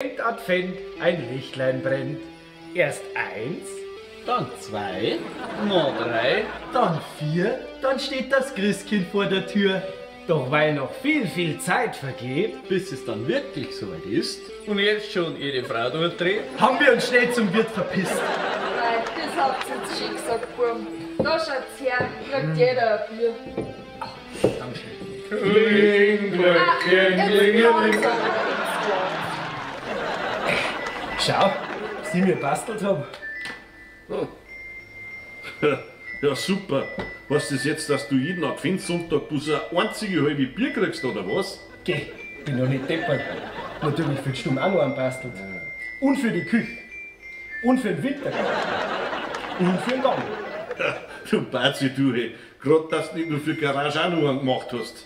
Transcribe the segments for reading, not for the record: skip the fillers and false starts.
Advent ein Lichtlein brennt. Erst eins, dann zwei, noch drei, dann vier, dann steht das Christkind vor der Tür. Doch weil noch viel, viel Zeit vergeht, bis es dann wirklich soweit ist und jetzt schon jede Frau durchdreht, haben wir uns schnell zum Wirt verpisst. Nein, das habt ihr jetzt schön gesagt, Burm. Da schaut's her, kriegt jeder ein Bier. Ach, Dankeschön. Kling, Glöckchen, klingeling. Schau, was ich mir bastelt hab. Oh. Ja, super. Weißt das jetzt, dass du jeden Adventssonntag bloß eine einzige halbe Bier kriegst, oder was? Geh, bin noch nicht deppert. Natürlich für die Stumm auch noch einen bastelt. Und für die Küche. Und für den Winter. Und für den Gang. Du Bazi, du, hey. Grad, dass du nicht nur für die Garage auch noch einen gemacht hast.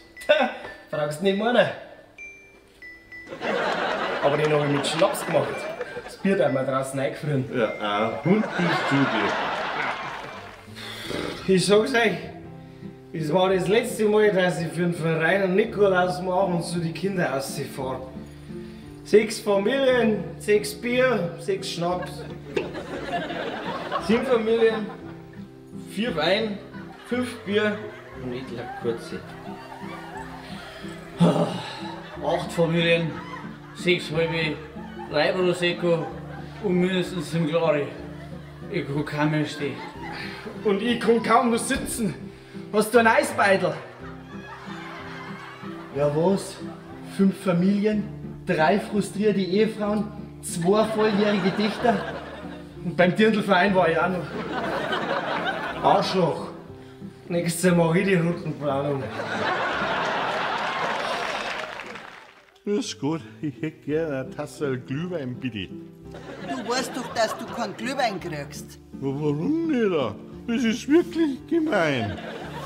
Fragst nicht meiner. Aber den hab ich mit Schnaps gemacht. Das Bier hat mir draußen eingefroren. Ja, ein Hund bist du, gell. Ich sag's euch, es war das letzte Mal, dass ich für den Verein einen Nikolaus mache und zu die Kinder auszufahre. 6 Familien, 6 Bier, 6 Schnaps. 7 Familien, 4 Wein, 5 Bier und etliche kurze. 8 Familien, 6 halbe, 3 Prosecco und mindestens 7 Klare. Ich kann kaum mehr stehen. Und ich kann kaum noch sitzen. Hast du ein Eisbeidel? Ja was? 5 Familien, 3 frustrierte Ehefrauen, 2 volljährige Dichter. Und beim Dirndlverein war ich auch noch. Arschloch. Nächstes Mal mach ich die Routenplanung. Grüß Gott, ich hätte gerne eine Tasse Glühwein, bitte. Du weißt doch, dass du keinen Glühwein kriegst. Ja, warum nicht? Das ist wirklich gemein.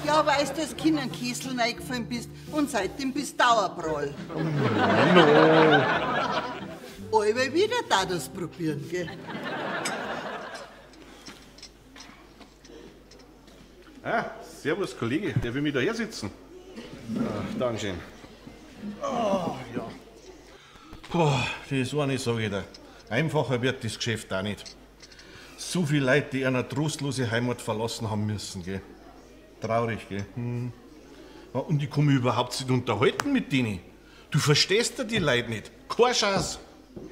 Ja, weil du als Kind in den Kessel reingefallen bist und seitdem bist du Dauerproll. Oh, Alle wieder da das probieren, gell? Ah, servus, Kollege. Darf ich mich da her sitzen? Ach, Dankeschön. Oh, ja. Boah, das eine sag ich dir. Einfacher wird das Geschäft auch nicht. So viele Leute, die eine trostlose Heimat verlassen haben müssen, gell? Traurig, gell? Hm. Ja, und ich kann mich überhaupt nicht unterhalten mit denen. Du verstehst ja die Leute nicht. Keine Chance.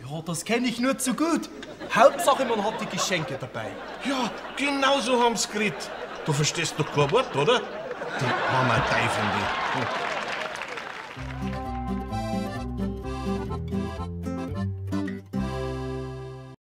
Ja, das kenn ich nur zu gut. Hauptsache, man hat die Geschenke dabei. Ja, genau so haben's geredet. Du verstehst doch kein Wort, oder? Die armen Teufel, die.